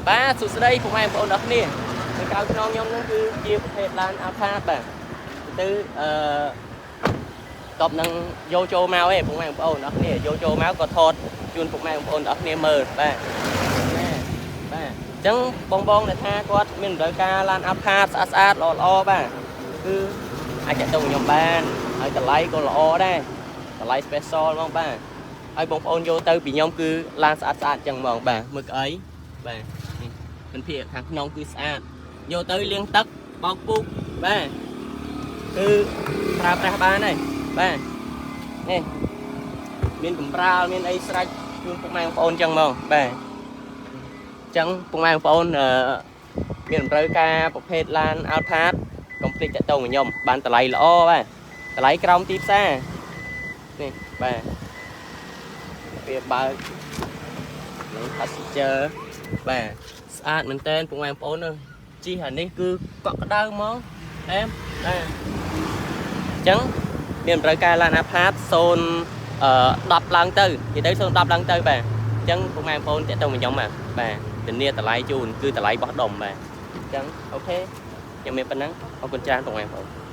បាទសួស្តីពុកម៉ែបងប្អូនអរគ្នានៅក្រៅខ្នងខ្ញុំហ្នឹងគឺជាប្រភេទឡាន Alphard បាទទៅអឺតបនឹងយកចូលមកឯងពុកម៉ែបងប្អូនអរគ្នាយកចូលមកក៏ថតជូនពុកម៉ែបងប្អូនអរគ្នាមើលបាទណាបាទអញ្ចឹងបងបងដែលថាគាត់មានតម្រូវការឡាន Alphard ស្អាតស្អាតល្អល្អបាទគឺអាចតាក់ទងខ្ញុំបានហើយតម្លៃក៏ល្អដែរតម្លៃ special ហ្មងបាទហើយបងប្អូនយកទៅពីខ្ញុំគឺឡានស្អាតស្អាតអញ្ចឹងហ្មងបាទមើលក្អីបាទនេះមិនភាគខាងក្នុងគឺស្អាតយកទៅលាងទឹកបោកពូកបាទគឺប្រើប្រាស់បានហើយបាទនេះមានកម្រាលមានអីស្រេចជូនពុកម៉ែបងប្អូនអញ្ចឹងហ្មងបាទអញ្ចឹងពុកម៉ែបងប្អូនអឺមានតម្រូវការប្រភេទឡាន Alphard កុំភ្លេចតាក់ទងនឹងខ្ញុំបានតម្លៃល្អបាទតម្លៃក្រោមទីផ្សារនេះបាទវាបើកនឹង passenger បាទស្អាតមែនតើពុកម៉ែបងប្អូនអើយជិះអានេះគឺកក់ក្ដៅហ្មងអែមបាទអញ្ចឹងមានតម្រូវការឡាន Alphard 0អឺ10ឡើងទៅនិយាយទៅ0 10ឡើងទៅបាទអញ្ចឹងពុកម៉ែបងប្អូនតាក់ទងមកខ្ញុំបាទបាទធានាតម្លៃជូនគឺតម្លៃបោះដុំបាទអញ្ចឹង OK ខ្ញុំមានប៉ុណ្ណឹងអរគុណច្រើនពុកម៉ែបងប្អូន។